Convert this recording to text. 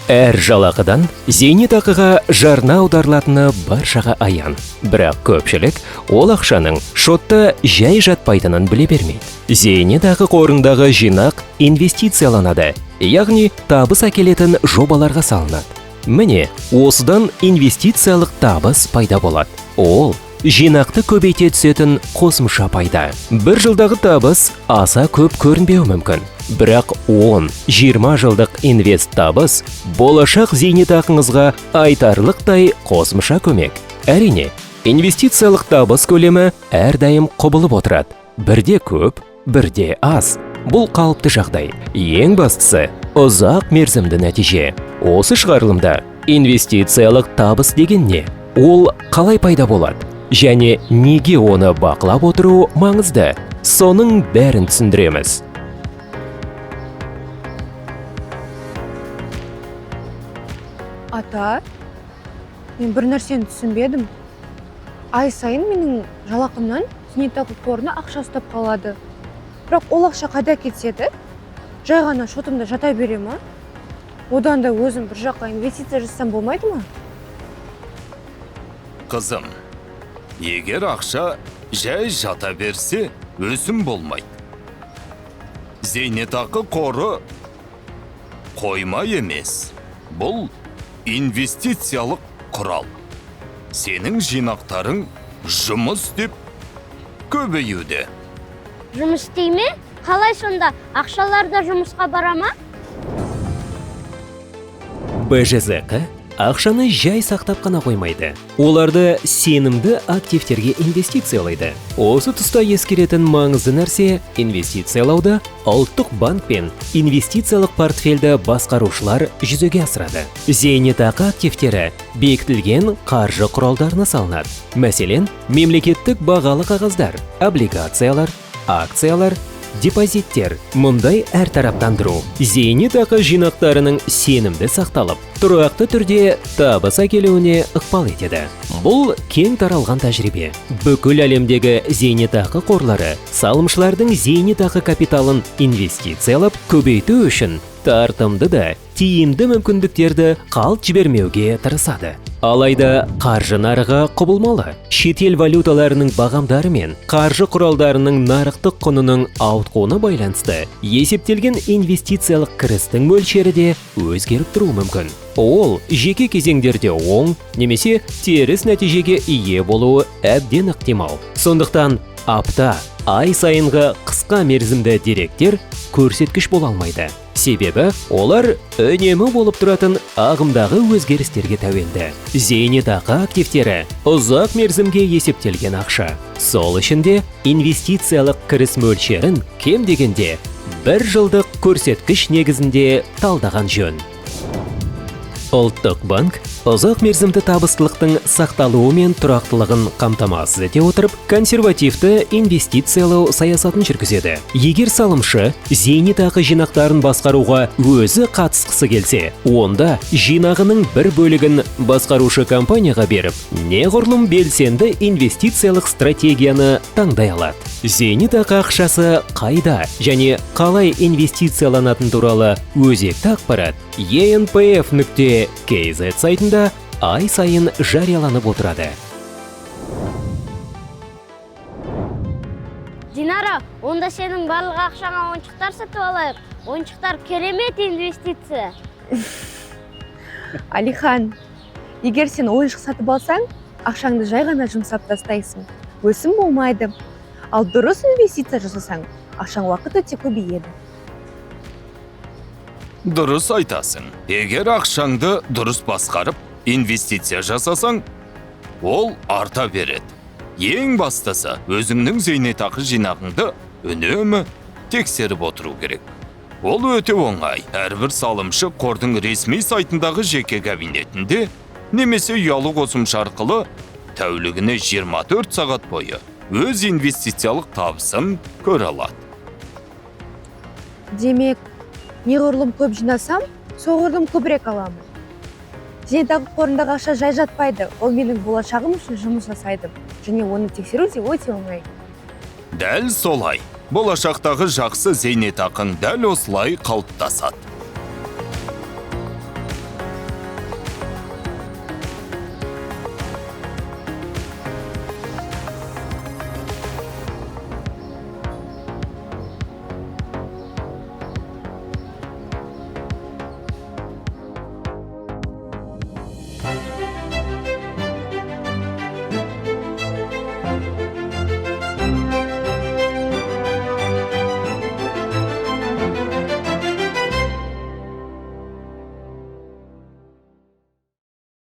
Әр жалақыдан зейнетақыға жарна аударылатыны баршаға аян. Бірақ көпшілік ол ақшаның шотта жай жатпайтынын біле бермейді. Зейнетақы қорындағы жинақ инвестицияланады, яғни табыс әкелетін жобаларға салынады. Міне, осыдан инвестициялық табыс пайда болады. Ол жинақты көбейте түсетін қосымша пайда. Бір жылдағы табыс аса көп көрінбеуі мүмкін. Бірақ 10-20 жылдық инвест табыс болашақ зейнетақыңызға айтарлықтай қосымша көмек. Әрине, инвестициялық табыс көлемі әрдайым құбылып отырады. Бірде көп, бірде аз. Бұл қалыпты жағдай. Ең бастысы ұзақ мерзімді нәтиже. Осы шығарылымда инвестициялық табыс деген не? Ол қалай пайда болады? Және неге оны бақылап отыру маңызды? Соның бәрін түсіндіреміз. Ата, мен бір нәрсені түсінбедім. Ай сайын менің жалақымнан зейнетақы қорына ақша ұстап қалады. Бірақ ол ақша қайда кетеді? Жай ғана шотымда жата бере ма? Одан да өзім бір жаққа инвестиция жасасам болмайды ма? Қызым, егер ақша жай жата берсе, өсім болмайды. Зейнетақы қоры қойма емес. Бұл инвестициялық құрал. Сенің жинақтарың жұмыс істеп көбеюде. Жұмыс істей ме? Қалай сонда? Ақшалар да жұмысқа бара ма? БЖЗҚ ақшаны жай сақтап қана қоймайды. Оларды сенімді активтерге инвестициялайды. Осы тұста ескеретін маңызды нәрсе инвестициялауды ұлттық банк пен инвестициялық портфельді басқарушылар жүзеге асырады. Зейнетақы активтері бекітілген қаржы құралдарына салынады. Мәселен, мемлекеттік бағалы қағаздар, облигациялар, акциялар, депозиттер. Мұндай әртараптандыру зейнетақы жинақтарының сенімді сақталып, тұрақты түрде табыс әкелуіне ықпал етеді. Бұл кең таралған тәжірибе. Бүкіл әлемдегі зейнетақы қорлары салымшылардың зейнетақы капиталын инвестициялап көбейту үшін тартымды да тиімді мүмкіндіктерді қалт жібермеуге тырысады. Алайда қаржы нарығы құбылмалы. Шетел валюталарының бағамдары мен қаржы құралдарының нарықтық құнының ауытқуына байланысты есептелген инвестициялық кірістің мөлшері де өзгеріп тұруы мүмкін. Ол жеке кезеңдерде оң немесе теріс нәтижеге ие болуы әбден ықтимал. Сондықтан апта, ай сайынғы қысқа мерзімді деректер көрсеткіш бола алмайды. Себебі олар үнемі болып тұратын ағымдағы өзгерістерге тәуелді. Зейнетақы активтері ұзақ мерзімге есептелген ақша. Сол үшін де инвестициялық кіріс мөлшерін кем дегенде бір жылдық көрсеткіш негізінде талдаған жөн. Ұлттық банк ұзақ мерзімді табыстылықтың сақталуы мен тұрақтылығын қамтамасыз ете отырып, консервативті инвестициялау саясатын жүргізеді. Егер салымшы зейнетақы жинақтарын басқаруға өзі қатысқысы келсе, онда жинағының бір бөлігін басқарушы компанияға беріп, неғұрлым белсенді инвестициялық стратегияны таңдай алады. Зейнетақы ақшасы қайда және қалай инвестицияланатын туралы өзекті ақпарат enpf.kz сайтында ай сайын жарияланып отырады. Динара, онда сенің барлық ақшаңа ойыншықтар сатып алайық. Ойыншықтар керемет инвестиция. Алихан, егер сен ойыншық сатып алсаң, ақшаңды жай ғана жұмсап тастайсың. Өсім болмайды. Ал дұрыс инвестиция жасасаң, ақшаң уақыт өте көбейеді. Дұрыс айтасың. Егер ақшаңды дұрыс басқарып, инвестиция жасасаң, ол арта береді. Ең бастысы, өзіңнің зейнетақы жинағыңды үнемі тексеріп отыру керек. Ол өте оңай. Әрбір салымшы қордың ресми сайтындағы жеке кабинетінде немесе ұялы қосымша арқылы тәулігіне 24 сағат бойы өз инвестициялық табысын көре алады. Демек, неғұрлым көп жинасам, соғұрлым көбірек аламын. Зейнетақы қорындағы ақша жай жатпайды. Ол менің болашағым үшін жұмыс жасайды. Және оны тексеру де өте оңай. Дәл солай. Болашақтағы жақсы зейнетақың дәл осылай қалыптасады.